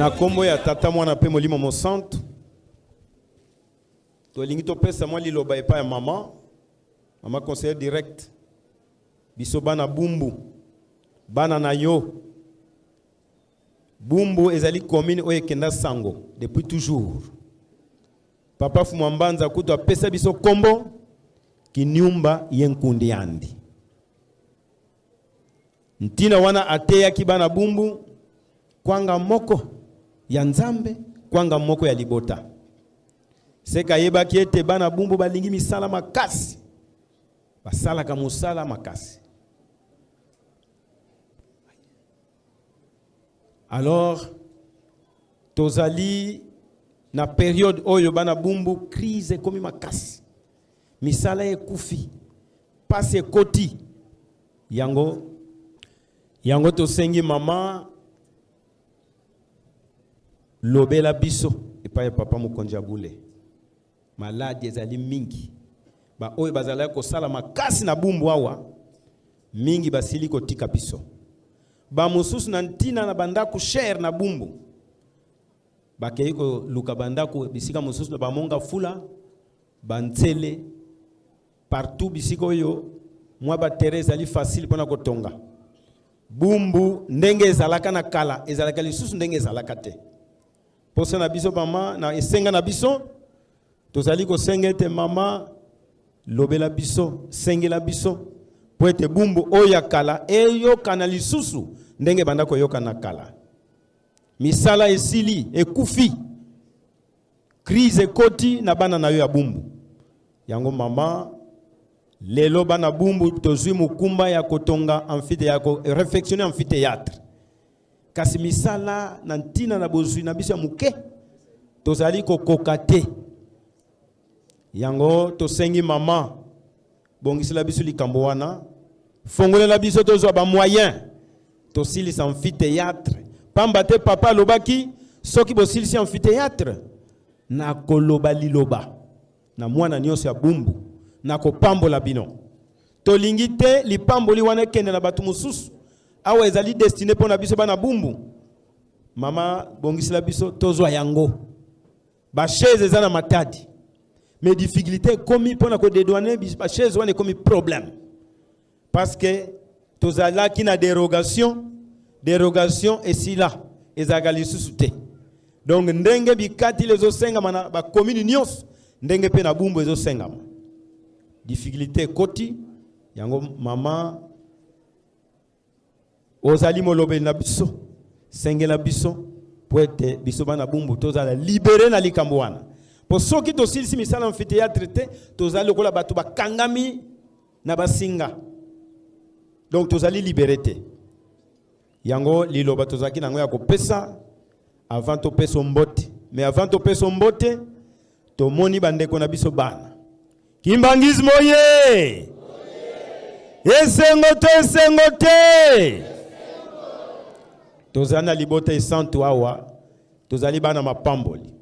Na kombo ya Tata, Mwana mpe Molimo Mosantu, tolingi topesa mwa liloba epai ya mama, mama conseiller direct, biso bana Bumbu, bana na yo. Bumbu ezali commune oyo ekenda sango depuis toujours. Papa Fumwa Mbanza kutu apesa biso kombo Kinyumba ye nkundi yandi. Ntina wana ateyaki bana Bumbu kwanga moko ya Nzambe, kwanga moko ya libota. Seka ayebaki ete bana Bumbu balingi misala makasi, basalaka mosala makasi. Alors tozali na periode oyo bana Bumbu crise ekomi makasi, misala ekufi, pasi ekoti. Yango yango tosengi mama lobela biso epai ya papa mokonzi ya bule. Maladi ezali mingi, ba oyo bazalaki kosala makasi na Bumbu awa mingi basili kotika biso, ba mosusu na ntina na bandako cher na Bumbu bakei koluka bandako bisika mosusu na bamonga fula banzele partout bisika oyo mwa ba terrain ezali facile mpona kotonga. Bumbu ndenge ezalaka na kala ezalaka lisusu ndenge ezalaka te. Posa na biso mama, na esenga na biso tozali kosenga ete mama lobela biso, sengela biso po ete Bumbu oyo ya kala eyokana lisusu ndenge ebanda koyokana kala. Misala esili, ekufi, crise ekoti na bana na yo ya Bumbu. Yango mama, lelo bana Bumbu tozwi mokumba ya kotonga amphithéâtre, ya ko réfectionner amphithéâtre. Kasi misala na ntina na bozwi na biso ya moke tozali kokoka te. Yango tosengi mama, bongisela biso likambo wana, fongolela biso tozwa ba moyen tosilisa amphithéâtre. Pamba te papa alobaki soki bosilisi amphithéâtre nakoloba liloba na mwana nyonso ya Bumbu, nakopambola bino. Tolingi te lipamboli wana ekende na bato mosusu. Awa ezali destiné mpo na biso bana Bumbu. Mama bongisela biso tozwa yango. Ba chaise eza na Matadi, mais difficulté ekomi mpo na kodédouaner ba chaise wana, ekomi problème parce que tozalaki na dérogation. Dérogation esila, ezalaka lisusu te. Donc ndenge bikatili ezosengama na bacommune nyonso, ndenge mpe na Bumbu ezosengama, difficulté ekoti. Yango mama, ozali molobeli na biso, sengela biso po ete biso bana Bumbu tozala libéré na likambo wana. Po soki tosilisi misala amphithéâtre te, tozali lokola bato bakangami na basinga, donc tozali libéré te. Yango liloba tozalaki nango ya kopesa avant topesa mbote. Mais avant topesa mbote, tomoni bandeko na biso bana Kimbanguisme oye! Esengo te, esengo te! Tozali na libota esantu awa, tozali bana mapamboli.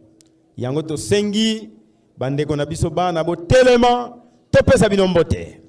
Yango tosengi bandeko na biso bana botelema, topesa bino mbote.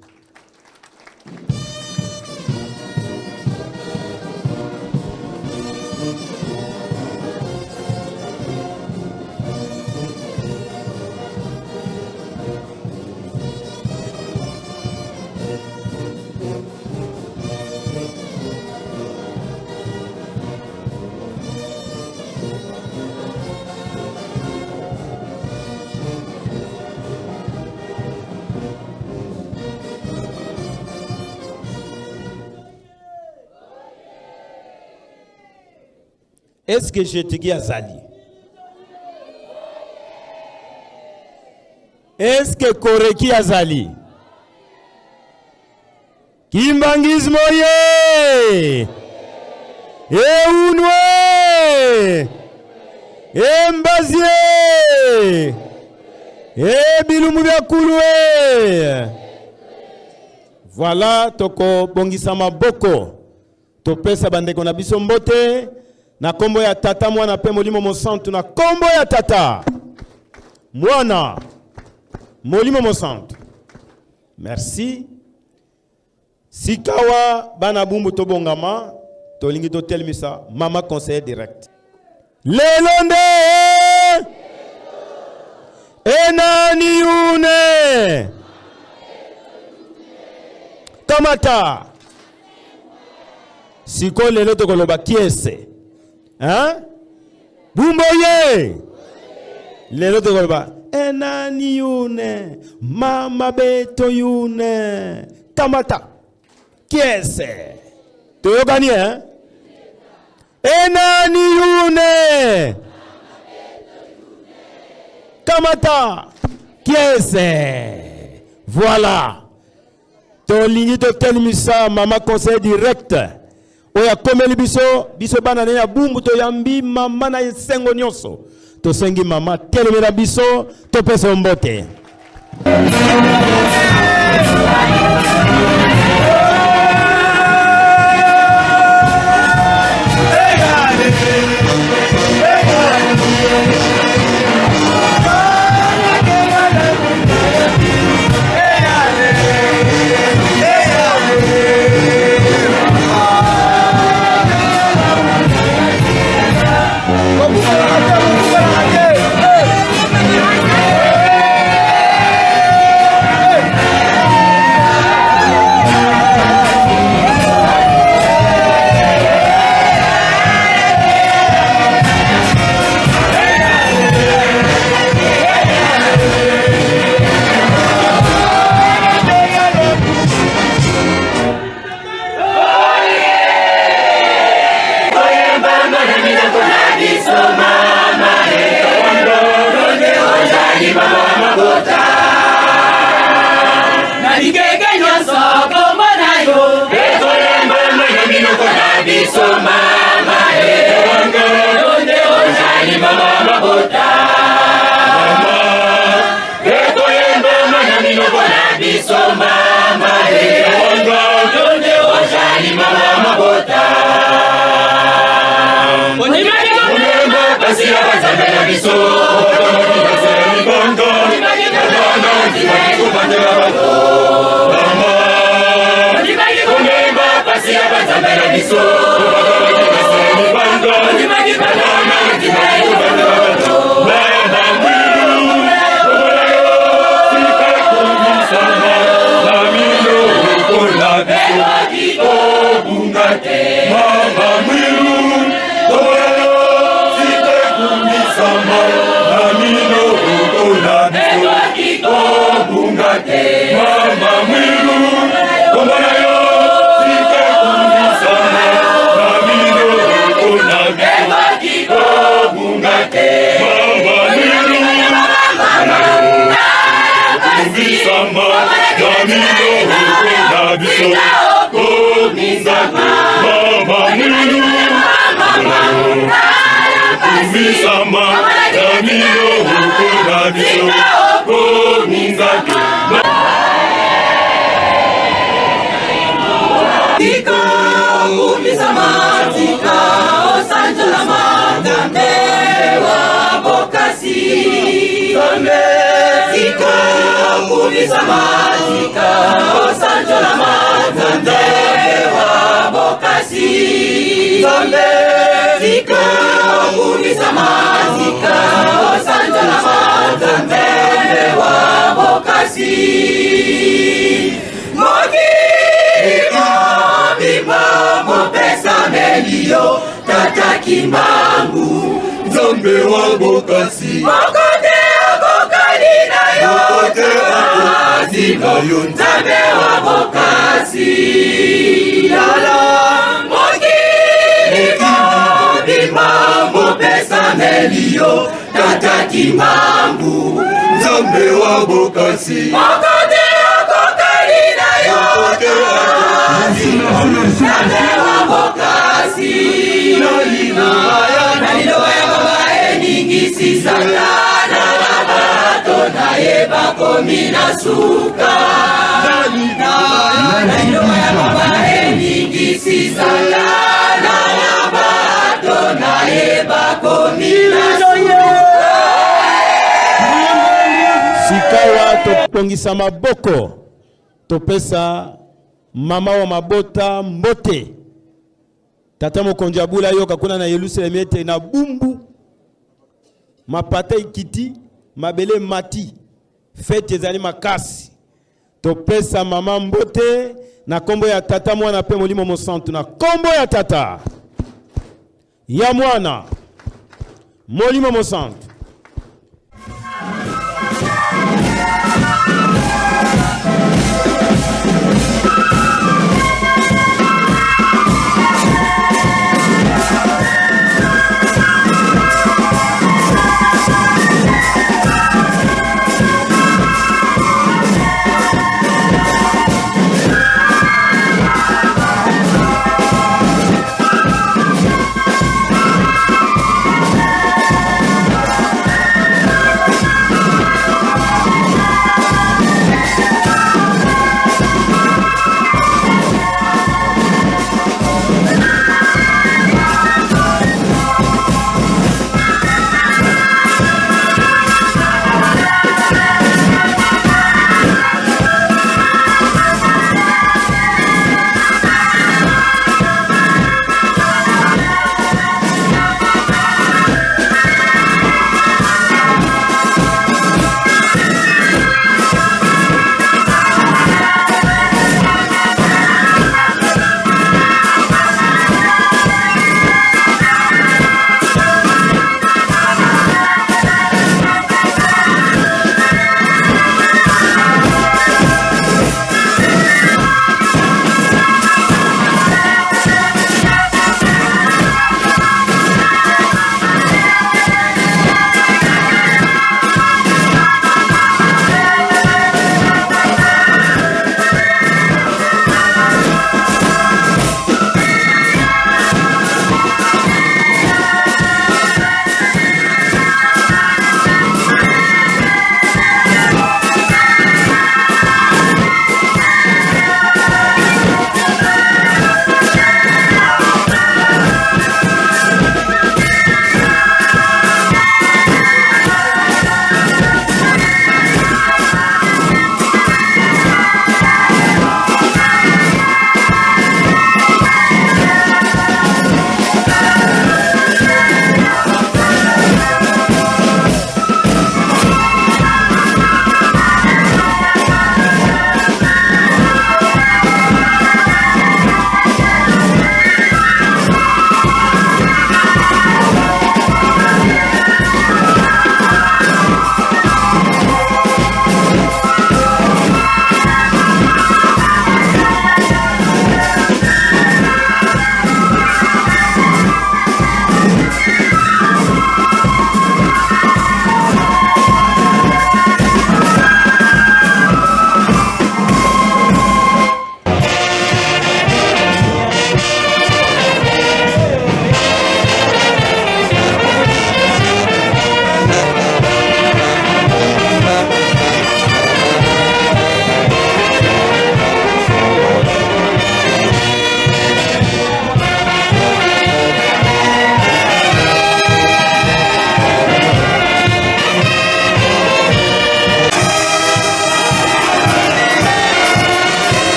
Est-ce que Jetigi azali? Est-ce que Koreki azali? Kimbanguisme oye! Eunwe! Embazie! E bilumbu bya kulwe! Voilà, tokobongisa maboko, topesa bandeko na biso mbote na kombo ya Tata, Mwana mpe Molimo Mosantu. Na kombo ya Tata, Mwana, Molimo Mosantu. Merci. Sikawa bana Bumbu tobongama, tolingi totelemisa mama conseiller direct. Lelo nde enani yune kamata sikoyo lelo tokoloba kiese hein? Bumbo ye lelo tokoloba enani yune mama beto yune kamata kiese toyokani hein? Enani yune kamata kiese. Voilà, tolingi totelemisa mama conseil direct oyo akomeli biso biso bana na ye ya Bumbu. Toyambi mama na esengo nyonso. Tosengi mama telemela biso, topesa yo mbote. Nzambe wa bokasi Mokote okokani na yo Mokote akokani na yo Nzambe wa bokasi Lala Mokili mobimba mopesameli yo Tata Kimbangu Nzambe wa bokasi Mokote okokani na yo Mokote akokani na yo Nzambe wa bokasi Na liloba ya mama eningisi Satana na bato na ye bakomi na suka. Na liloba ya mama eningisi Satana na bato na ye bakomi na suka. Sikawa tobongisa maboko, topesa mama wa mabota mbote. Tata mokonzi abula yoka kuna na Yelusalemi ete na Bumbu. Mapata ekiti, mabele emati, feti ezali makasi. Topesa mama mbote na kombo ya Tata, Mwana mpe Molimo Mosantu. Na kombo ya Tata, ya Mwana, Molimo Mosantu.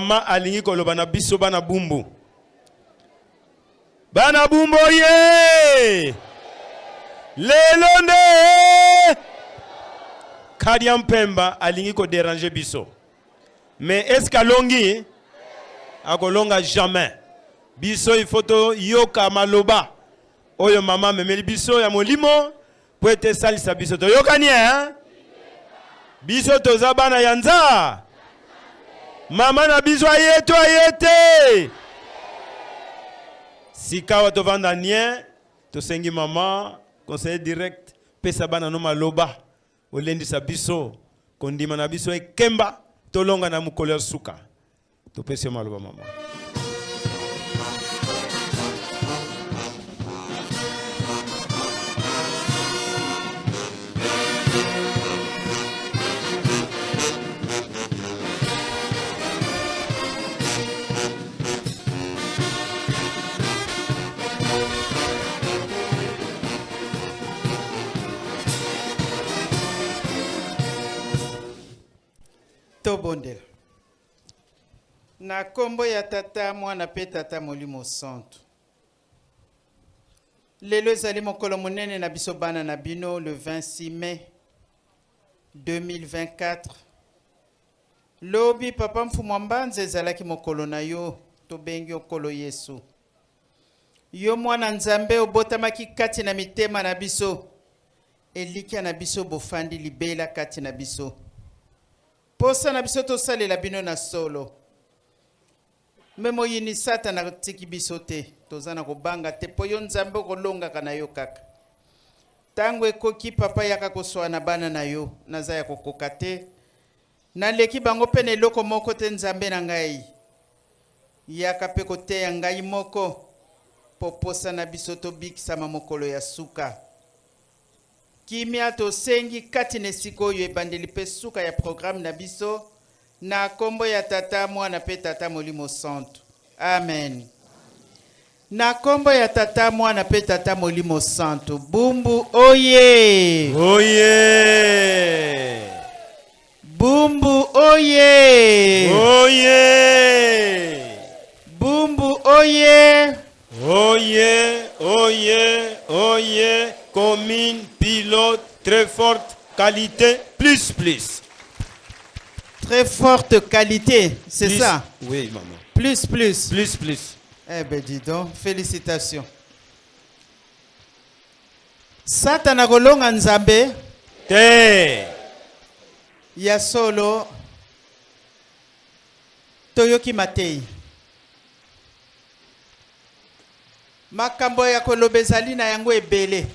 Mama alingi koloba na biso bana Bumbu. Bana Bumbu ye! Lelo nde Kadia Mpemba alingi ko déranger biso. Mais est-ce qu'alongi? Akolonga jamais. Biso il faut toyoka maloba oyo mama amemeli biso ya molimo mpo ete esalisa biso. Toyokani hein? Biso toza bana ya nza mama na biso aye to aye te. Sikawa tovanda nie, tosengi mama conseiller direct pesa bana no maloba olendisa biso kondima na biso ekemba tolonga na mokolo ya suka. Topesi yo maloba mama. Tobondela. Na kombo ya Tata, Mwana pe Tata Molimo Santu. Lelo ezali mokolo monene na biso bana na bino le 26 mai 2024. Lobi Papa Mfumu Mbanza ezalaki mokolo na yo, tobengi yo Nkolo Yesu. Yo mwana Nzambe obotamaki kati na mitema na biso, elikya na biso bofandi libela kati na biso. Posa na biso tosalela bino na solo. Me moyini Satana atiki biso te, toza na kobanga te po yo Nzambe okolongaka na yo kaka. Tango ekoki papa yaka koswana bana na yo, naza ya kokoka te. Naleki bango pe na eloko moko te Nzambe na ngai. Yaka pe koteya ngai moko po posa na biso tobikisama mokolo ya suka. Kimia tosengi kati na esika oyo ebandeli pe suka ya programme na biso, na kombo ya Tata, Mwana pe Tata Molimo Santu. Amen. Na kombo ya Tata, Mwana pe Tata Molimo Santu. Bumbu oye! Oye! Bumbu oye! Oye! Bumbu oye! Oye, oye, oye, commune pilote très forte qualité plus plus. Très forte qualité, c'est ça? Oui, maman. Plus plus. Plus plus. Eh ben dis donc, félicitations. Satana kolonga Nzambe te. Ya solo toyoki mateyi. Makambo ya koloba ezali na yango ebele,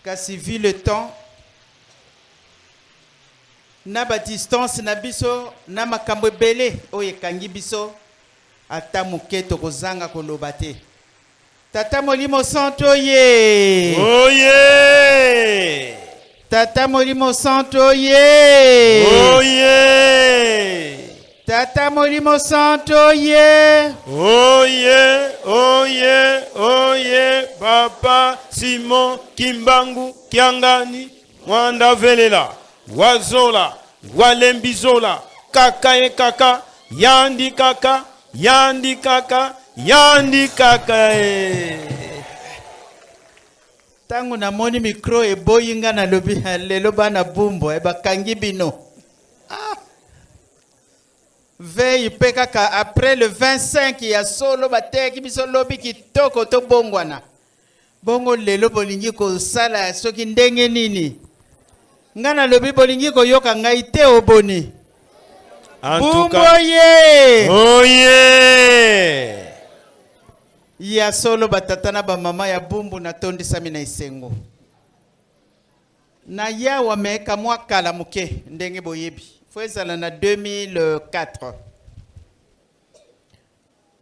kasi vu le temps na ba distance na biso na makambo ebele oyo ekangi biso, ata moke tokozanga koloba te. Tata Molimo Santu oye! Oye! Tata Molimo Santu oye! Oye! Tata Molimo Santu oye! Oye, oye, oye, Papa Simon Kimbangu Kiangani Mwanda Velela Wazola Walembizola kaka ye kaka yandi kaka yandi kaka yandi kaka e. Ntango namoni micro eboyi nga nalobi lelo bana Bumbu eh, bakangi bino. Ah! Veille mpe kaka après le 25 ya solo bateyaki biso lobi kitoko tobongwana. Bongo lelo bolingi kosala soki ndenge nini? Nga nalobi bolingi koyoka ngai te oboni. En tout Bumbu cas, oye! oye! Ya solo batata na bamama ya Bumbu natondisami na esengo. Na yawa me kamwa kala moke ndenge boyebi. Fo ezala na 2004.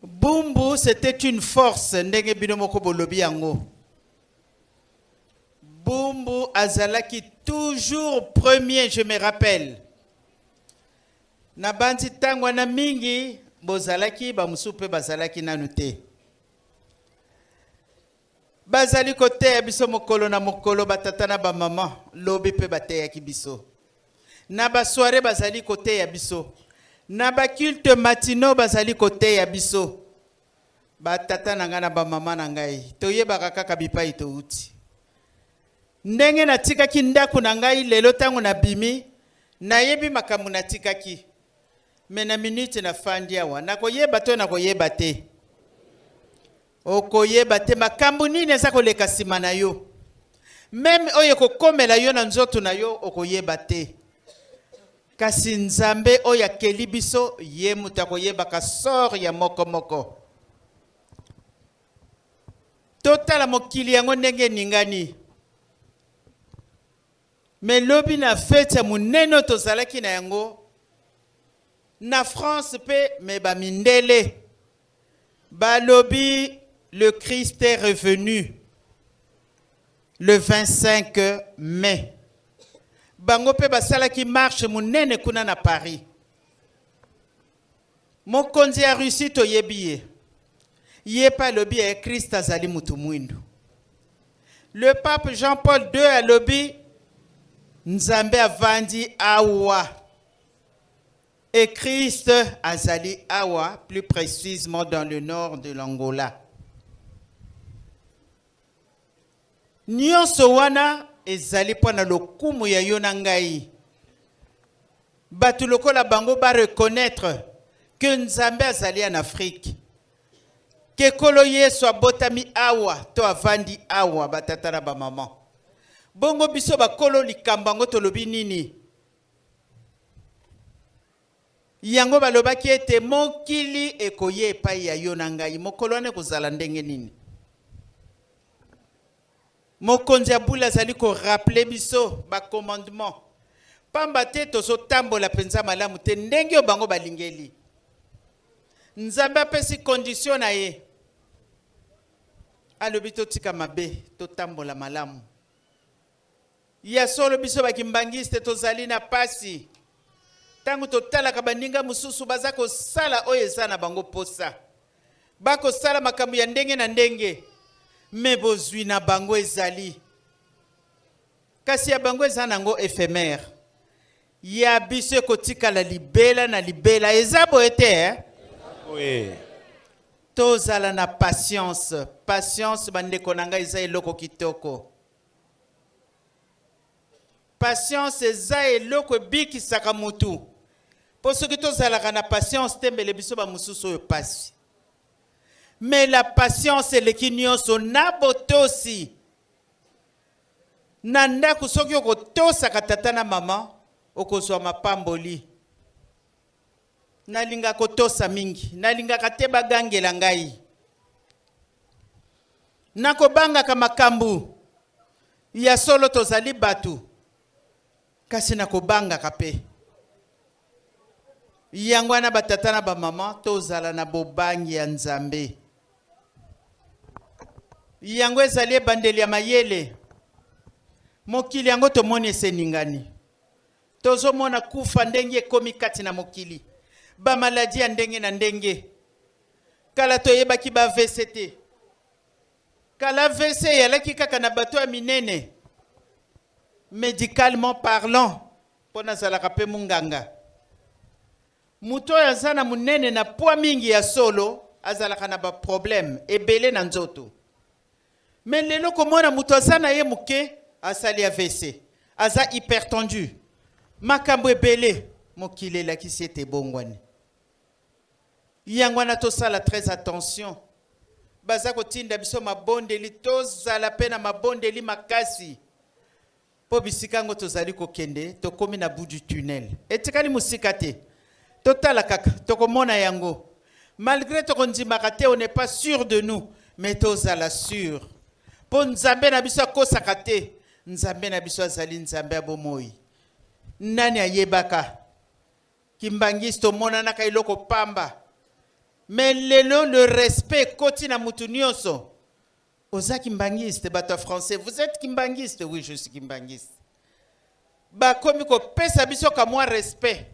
Bumbu c'était une force ndenge bino moko bolobi yango. Bumbu azalaki toujours premier, je me rappelle. Nabanzi ntango wana mingi bozalaki, bamosusu mpe bazalaki nanu te. Bazali koteya biso mokolo na mokolo, batata na bamama, lobi mpe bateyaki biso. Na ba soirée bazali koteya biso. Na ba culte matinaux bazali koteya biso. Ba tata na ngai na ba mama na ngai, toyebaka kaka bipai touti. Ndenge natikaki ndako na ngai lelo ntango nabimi, nayebi makambo natikaki. Mais na minute nafandi awa, nakoyeba to nakoyeba te? Okoyeba te makambo nini eza koleka nsima na yo. Même oyo ekokomela yo na nzoto na yo, okoyeba te. Kasi Nzambe oyo akeli biso, ye moto akoyebaka sort ya moko moko. Totala mokili yango ndenge eningani. Mais lobi na fête ya monene oyo tozalaki na yango na France mpe, mais bamindele balobi le Christ est revenu le 25 mai. Bango mpe basalaki marche monene kuna na Paris. Mokonzi ya Russie, toyebi ye, ye mpe alobi ye Christ azali mutu mwindu. Le pape Jean Paul II alobi Nzambe avandi awa et Christ azali awa, plus précisément dans le nord de l'Angola. Nyonso wana ezali mpo na lokumu ya yo na ngai. Bato lokola bango bareconnaître que Nzambe azali en Afrique, ke Nkolo Yesu abotami awa to avandi awa. Batata na bamama, bongo biso bakolo likambo yango tolobi nini? Yango balobaki ete mokili ekoya epai ya yo na ngai. Mokolo wana ekozala ndenge nini? Mokonzi ya bule azali korappeler biso bacommandement, pamba te tozotambola mpenza malamu te ndenge oyo bango balingeli. Nzambe apesi condition na ye, alobi totika mabe, totambola malamu. Ya solo, biso bakimbangiste tozali na pasi ntango totalaka baninga mosusu baza kosala oyo eza na bango posa, bakosala makambo ya ndenge na ndenge, mais bozwi na bango ezali, kasi ya bango eza nango éphémère, ya biso ekotikala libela na libela. Eza boye te, eh? Oui. Tozala na patience. Patience, bandeko na ngai, eza eloko kitoko. Patience eza eloko ebikisaka mutu, mpo soki tozalaka na patience te, mbele biso bamosusu oyo pasi. Mais la patience eleki nyonso na botosi na ndako. Soki okotosaka tata na mama, okozwa mapamboli. Nalingaka kotosa mingi, nalingaka te bagangela ngai, nakobangaka makambo ya solo. Tozali bato, kasi nakobangaka mpe yango wana. Batata na bamama, tozala na bobangi ya Nzambe. Yango ezali ebandeli ya mayele. Mokili yango tomoni eseningani, tozomona kufa ndenge ekomi kati na mokili, bamaladi ya ndenge na ndenge. Kala toyebaki ba AVC te. Kala AVC eyalaki kaka na bato ya minene. Médicalement parlant, mpo nazalaka mpe munganga, moto oyo aza na monene na poids mingi, ya solo azalaka na baproblème ebele na nzoto. Mais lelo komona moto aza na ye moke asali AVC, aza hypertendu, makambo ebele. Mokili elakisi ete ebongwani. Yango wana tosala très attention. Baza kotinda biso mabondeli, tozala mpe na mabondeli makasi, mpo bisika yango tozali kokende, tokómi na bout du tunnel, etikali mosika te. Totala kaka, tokomona yango. Malgré tokondimaka te, on n'est pas sûr de nous, mais tozala sûr, mpo Nzambe na biso akosaka te. Nzambe na biso azali Nzambe ya bomoi. Nani ayebaka kimbangisi? Tomonanaka eloko pamba, mais lelo le respect ekoti na mutu nyonso. Oza kimbangiste? Bato ya français, vous êtes kimbangiste? Oui, je suis kimbangiste. Bakomi kopesa biso kamwa respect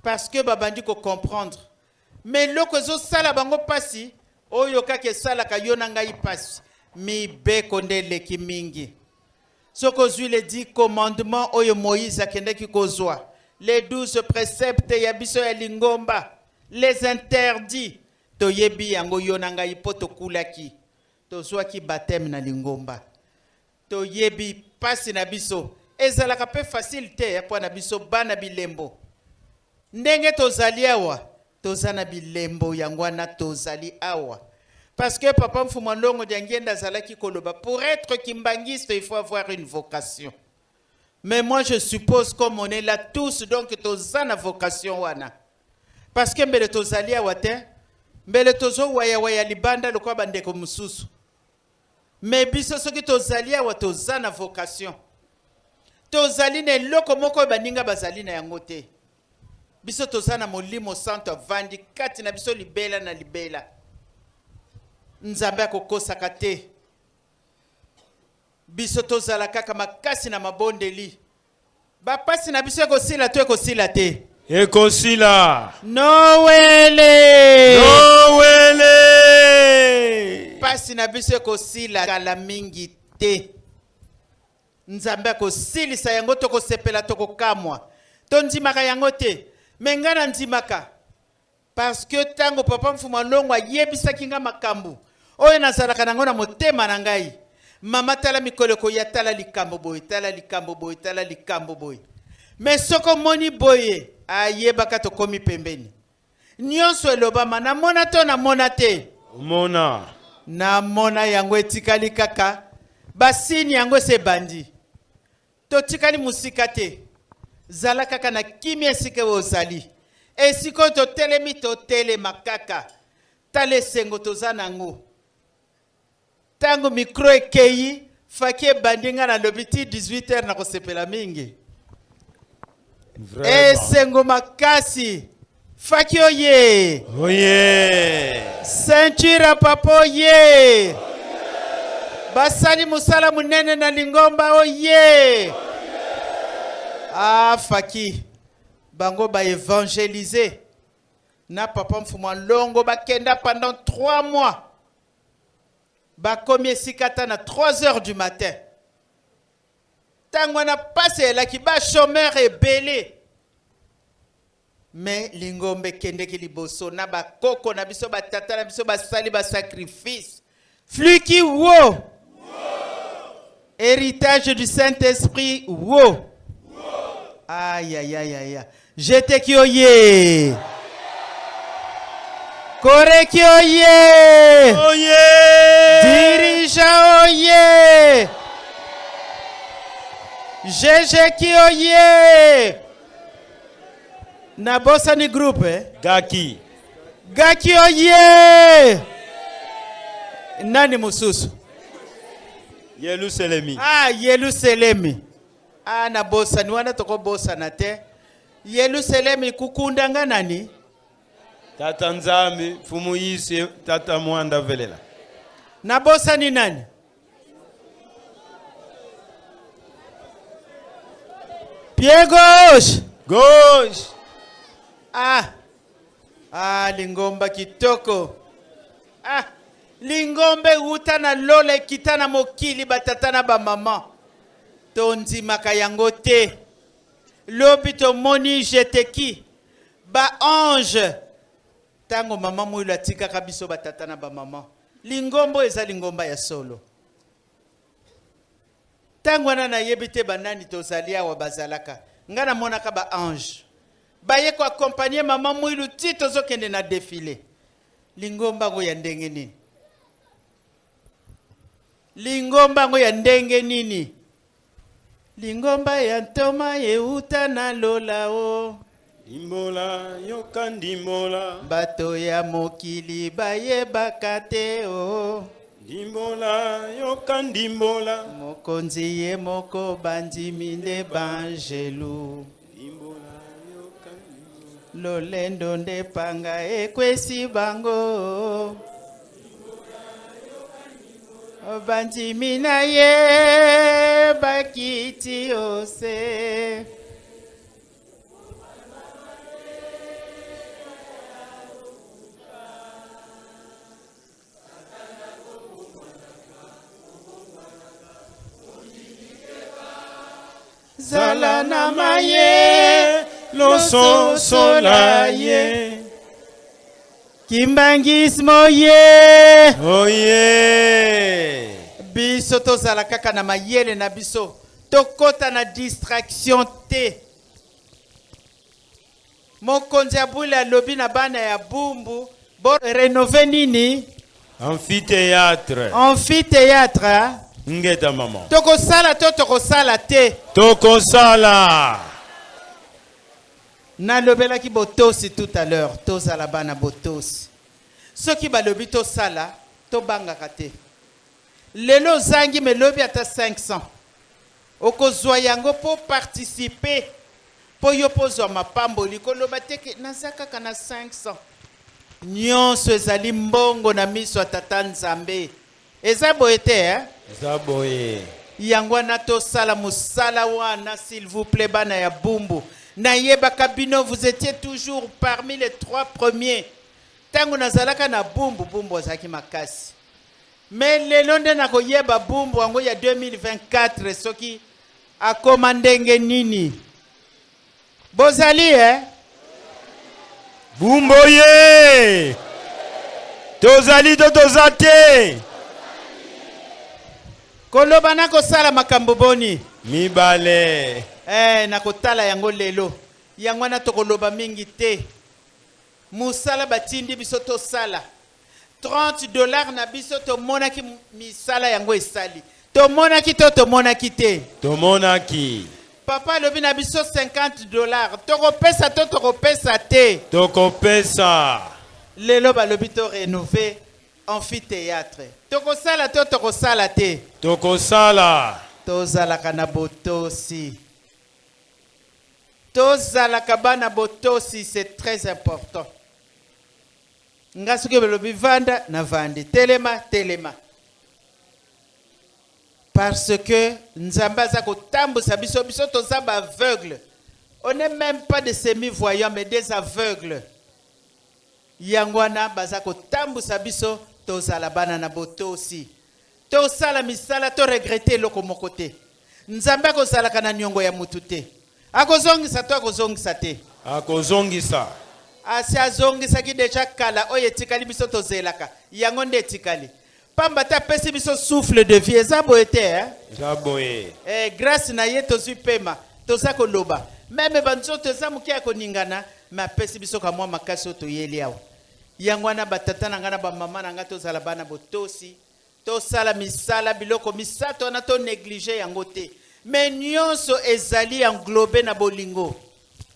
parce que babandi kocomprendre. Mais eloko ezosala bango mpasi, oyo kaka esalaka yo na ngai mpasi, mibeko nde eleki mingi. Soki ozwi les 10 commandements oyo Moïse akendaki kozwa Les 12 préceptes ya biso ya lingomba, les interdits, toyebi yango yo na ngai mpo tokulaki, tozwaki baptême na lingomba. Toyebi pasi na biso ezalaka mpe facile te mpo na biso bana bilembo. Ndenge tozali awa, toza na bilembo yango wana tozali awa. Parce que papa Mfumu Ndongo Diangienda azalaki koloba, pour être kimbanguiste, il faut avoir une vocation. Mais moi je suppose comme on est là tous, donc toza na vocation wana. Parce que mbele tozali awa te, mbele tozowayawaya libanda lokola bandeko mosusu. Mais biso soki tozali awa, toza na vocation. Tozali na eloko moko oyo baninga bazali na yango te. Biso toza na Molimo Santo avandi kati na biso libela na libela. Nzambe akokosaka te. Biso tozala kaka makasi na mabondeli. Bapasi na biso ekosila to ekosila te? Ekosila. Nowele! Nowele! Pasi na biso ekosila kala mingi te. Nzambe akosilisa yango, tokosepela, tokokamwa. Tondimaka yango te. Me ngai nandimaka. Parce que tango papa Mfumu Longo ayebisaki nga makambo oyo nazalaka nango na motema na ngai. Mama tala mikolo ekoya, tala likambo boye, tala likambo boye, tala likambo boye. Me soko omoni boye, ayebaka tokomi pembeni. Nyonso elobama, namona to namona te? Omona. Namona yango etikali kaka, basini yango ese ebandi. Totikali mosika te. Zala kaka na kimia esika oyo ozali. Esika oyo totelemi, totelema kaka. Tala esengo toza nango. Tango micro ekei, faki ebandi, nga nalobi ti 18h nakosepela mingi. Vraiment. Esengo makasi. Faki oye. Oye. Ceinture ya papa oye. Basali mosala monene na lingomba oye. Ah faki. Bango ba évangéliser. Na papa Mfumu Longo bakenda pendant 3 mois. Bakomi esika ata na 3 heures du matin. Tango wana pasi elaki ba chômeur ebele. Mais lingomba ekendeki liboso na bakoko na biso, batata na biso basali ba sacrifice. Fluki wo. Héritage du Saint-Esprit wo. Aïe aïe aïe aïe. Jeteki oye. Koreki oye. Oye. Dirigeant oye. Jejeki oye. Nabosani groupe eh? Gaki. Gaki oye. Nani mosusu? Yelusalemi. Ah, Yelusalemi. Ah, nabosani wana tokobosana te. Yelusalemi kukunda nga nani? Tata Nzambi, Mfumu Yesu, Tata Mwanda Velela. Nabosani nani? Pied gauche. Gauche. Ah. Ah, lingomba kitoko. Ah, lingomba euta na lola ekita na mokili batata na bamama. Tondimaka yango te. Lobi tomoni jeteki ba ange tango mama Mwilu atikaka biso batata na bamama. Lingomba eza lingomba ya solo. Tango wana nayebi te banani tozali awa bazalaka. Nga namonaka ba ange. Baye ko accompagner mama Mwilu ti tozokende na défilé. Lingomba ngo ya ndenge nini? Lingomba ngo ya ndenge nini? Lingomba ya ntoma euta na lola o. Ndimbola, yoka ndimbola. Bato ya mokili bayebaka te o. Ndimbola, yoka ndimbola. Mokonzi ye moko bandimi nde banjelu. Ndimbola, yoka ndimbola. Lolendo nde panga ekwesi bango. Bandimi na ye bakiti ose. Zala na maye. Lososola ye. Kimbangismo ye. Oye. Biso tozala kaka na mayele na biso, tokɔta na distraction te. Mokonzi ya bule alobi na bana ya Bumbu bo rénover nini? Amphithéâtre. Amphithéâtre, hein? Ngeta mama. Tokosala to tokosala te? Tokosala. Nalobelaki botosi tout à l'heure. Tozala bana botosi. Soki balobi tosala, tobangaka te. Lelo ozangi, me lobi ata 500 okozwa yango mpo participer, mpo yo mpo ozwa mapamboli. Koloba te ke naza kaka na 500. Nyonso ezali mbongo na miso ya Tata Nzambe. Eza boye te, eh? Eza boye. Yango wana tosala mosala wana, s'il vous plaît. Bana ya Bumbu, nayebaka bino, vous étiez toujours parmi les trois premiers. Ntango nazalaka na Bumbu, Bumbu azalaki makasi, me lelo nde nakoyeba Bumbu yango ya 2024 soki akoma ndenge nini. Bozali, eh? Bumbu ye, tozali to toza te? Koloba na kosala makambo boni? Mibale. Nakotala yango lelo. Yango wana tokoloba mingi te. Mosala batindi biso tosala, 30 $ na biso, tomonaki misala yango esali. Tomonaki to tomonaki te? Tomonaki. Papa alobi na biso 50 $, tokopesa to tokopesa te? Tokopesa. Lelo balobi to rénover amphithéâtre, tokosala to tokosala te? Tokosala. Tozalaka na botosi, tozalaka bana botosi, c'est très important. Nga soki balobi vanda, na vandi, telema, telema, parce que Nzambe aza kotambusa biso. Biso toza baaveugle, on n'est même pas des semi-voyants mais des aveugles. Yango wana baza kotambusa biso, tozala bana na botosi, tosala misala, toregretter eloko moko te. Nzambe akozalaka na niongo ya mutu te. Akozongisa to akozongisa te? Akozongisa. Asi azongisaki déjà kala. Oyo etikali biso tozelaka yango nde etikali pamba te. Apesi biso souffle de vie. Eza boye te, eh? Eza boye. Grâce na ye tozwi pema, toza koloba. Même banzoto eza moke ya koningana, me apesi biso kamwa makasi oyo toyeli awa. Yango wana, batata na ngai na bamama na ngai, tozala bana botosi, tosala misala. Biloko misato wana, tonégliger yango te, me nyonso ezali englobé na bolingo.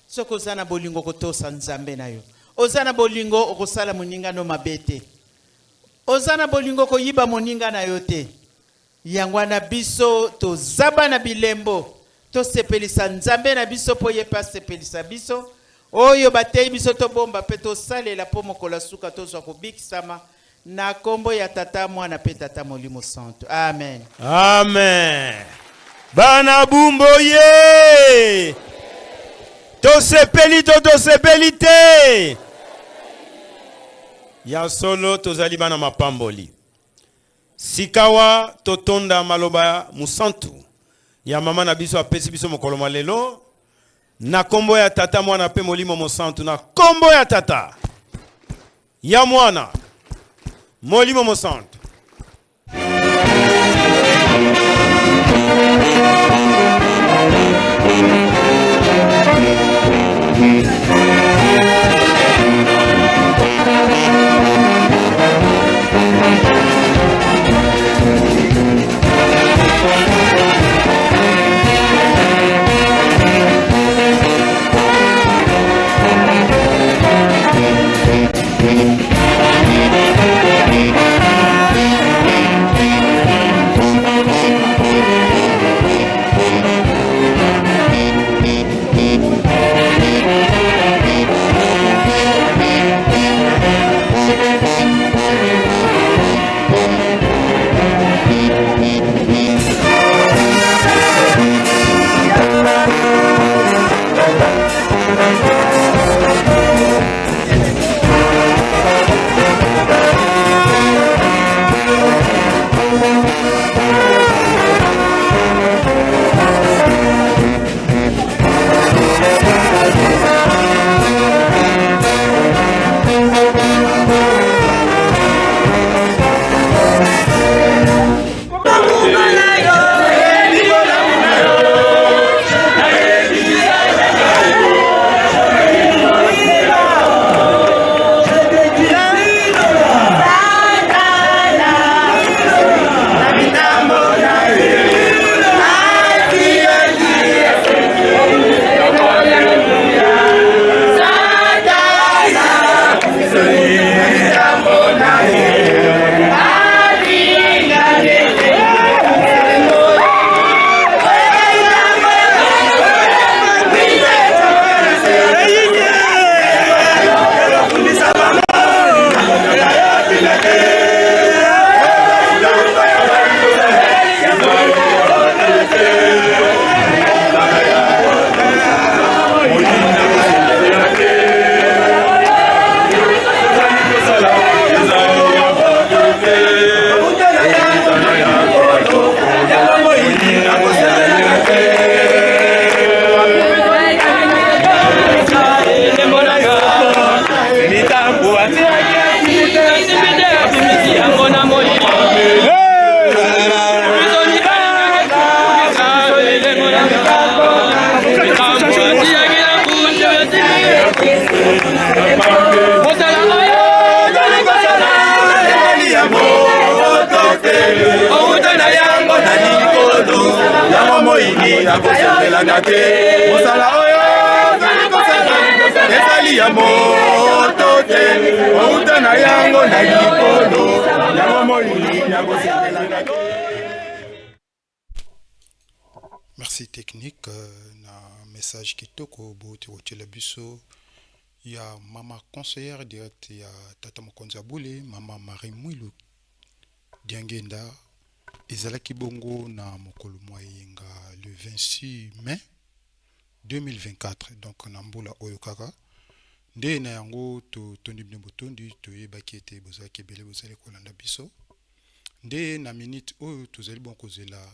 Soki oza na bolingo, kotosa Nzambe na yo. Oza na bolingo, okosala moninga no mabe te. Oza na bolingo, koyiba moninga na yo te. Yango wana biso toza bana bilembo. Tosepelisa Nzambe na biso mpo ye mpe asepelisa biso. Oyo bateyi biso, tobomba mpe tosalela, mpo mokolo ya suka tozwa kobikisama. Na nkombo ya Tata, Mwana mpe Tata Molimo Santo, amen. Amen. Bana Bumbu ye, tosepeli to tosepeli te? Ya solo, tozali bana mapamboli. Sikawa totonda maloba mosantu ya mama na biso apesi biso mokolo mwa lelo. Na nkombo ya Tata, Mwana mpe Molimo Mosantu. Na nkombo ya Tata, ya Mwana, Molimo Mosantu. Moyini akosengelanga te. Mosala oyo ozali kosala ezali ya moto te, outa na yango na likolo. Yango moyini akosengelanga te. Merci technique na message kitoko bouti kotiela biso ya mama conseillère direct ya tata mokonzi ya bule, mama Marie Mwilu Diangenda. Ezalaki bongo na mokolo mwa eyenga le 26 mai 2024, donc na mbula oyo kaka. Nde na yango totondi bino botondi. Toyebaki ete bozalaki ebele bozali kolanda biso. Nde na minute oyo tozali bon kozela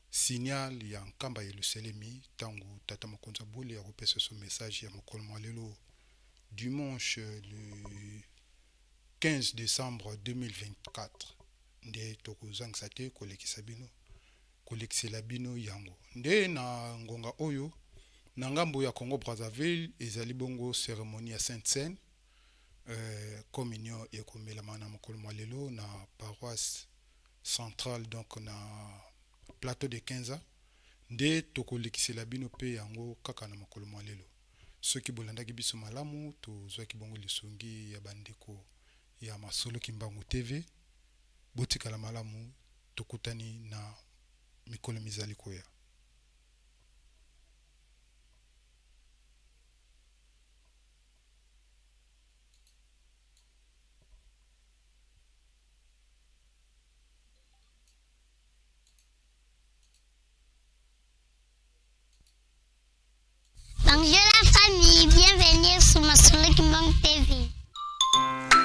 signal ya Nkamba Yelusalemi, ntango tata mokonzi ya bule akopesa so message ya mokolo mwa lelo, dimanche le 15 décembre 2024. Nde tokozangisa te kolekisa bino, kolekisela bino yango. Nde na ngonga oyo, na ngambo ya Congo Brazzaville, ezali bongo cérémonie ya Sainte Cène, communion ekomelama na mokolo mwa lelo na paroisse centrale, donc na plateau de 15. Nde tokolekisela bino mpe yango kaka na mokolo mwa lelo. Soki bolandaki biso malamu, tozwaki bongo lisungi ya bandeko ya Masolo Kimbangu TV. Botikala malamu, tokutani na mikolo mizali koya. Bonjour la famille, bienvenue sur Masolo Kimbangu TV.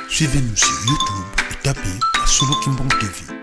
Suivez-nous sur YouTube et tapez Masolo Kimbangu TV.